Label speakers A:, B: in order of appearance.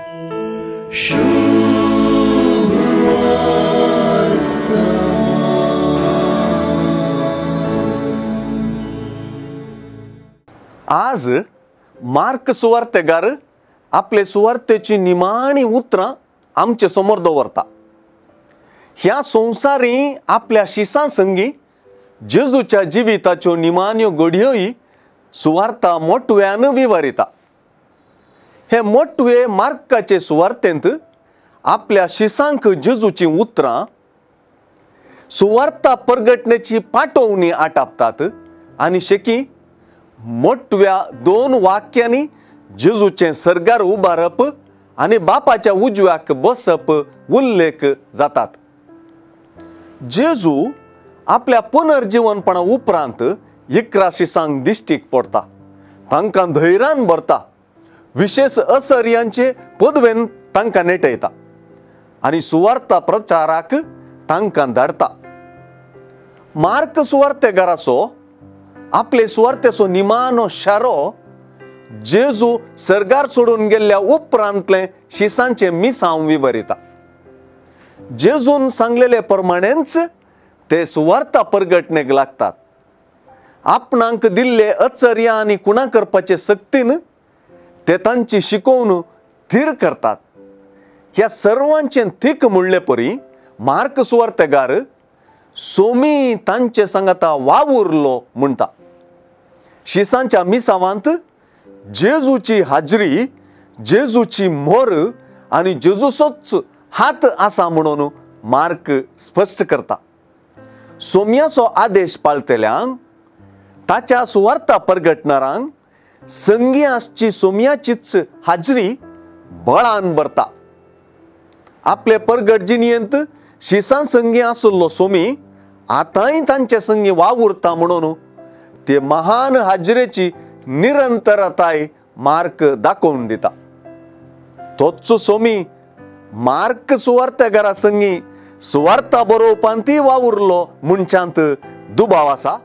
A: आज मार्क सुवार्तेगार आपले सुवार्तेची निमाणी उतरां आमचे समोर दवरता। ह्या संवसारी आपल्या शिसां संगी जेजूच्या जिविताच्यो निमाण्यो घडयोय सुवार्ता मोटव्यान विवरिता। हे मोटवे मार्काचे सुवार्तेंत आपल्या शिसांक जेजूची उतरां सुवार्ता परगटण्याची पाटोवणी आटापतात आनी शेकी मोटव्या दोन वाक्यांनी जेजूचें सर्गार उबारप आनी बापाच्या उजव्याक बसप उल्लेख जातात। जेजू आपल्या पुनर्जीवनपणा उपरांत 11 शिसांक दिश्टीक पडटा, तांकां धैर्यान भरता, विशेष असर्यांचे पदवेन तांकां नेटयता आनी सुवार्ता प्रचाराक तांकां धाडटा। मार्क सुवार्तेगाराचो आपले सुवार्तेचो निमानो शारो जेजू सर्गार सोडून गेल्ल्या उपरांतले शिसांचे मिसांव विवरिता। जेजून सांगलेले प्रमाणेच ते सुवार्ता परगटणेक लागतात। आपणांक दिल्ले अचर्या आनी कुणा करपाचे सक्तीन ते तांची शिकोवन थीर करतात। ह्या सर्वांचें थीक म्हणले परी मार्क सुवार्तेगार सोमी तांचे सांगाता वावुरलो म्हणटा। शिसांच्या मिसावांत जेजूची हाजरी, जेजूची मोर आनी जेजूचोच हात आसा म्हणून मार्क स्पश्ट करता। सोम्याचो आदेश पाळटल्यांक, ताच्या सुवार्ता परगटणारांक संगी आसची सोम्याचीच हाजरी बळान भरता। आपले परगट जिणेंत शिसां संगी आशिल्लो सोमी आतांय तांचे संगी वावुरता म्हणून ते महान हाजरेची निरंतरताय मार्क दाखोवन दिता। तोच सोमी मार्क सुवार्तेगारा संगी सुवार्ता बरोवपांतय वावुरलो म्हणच्यांत दुबाव आसा।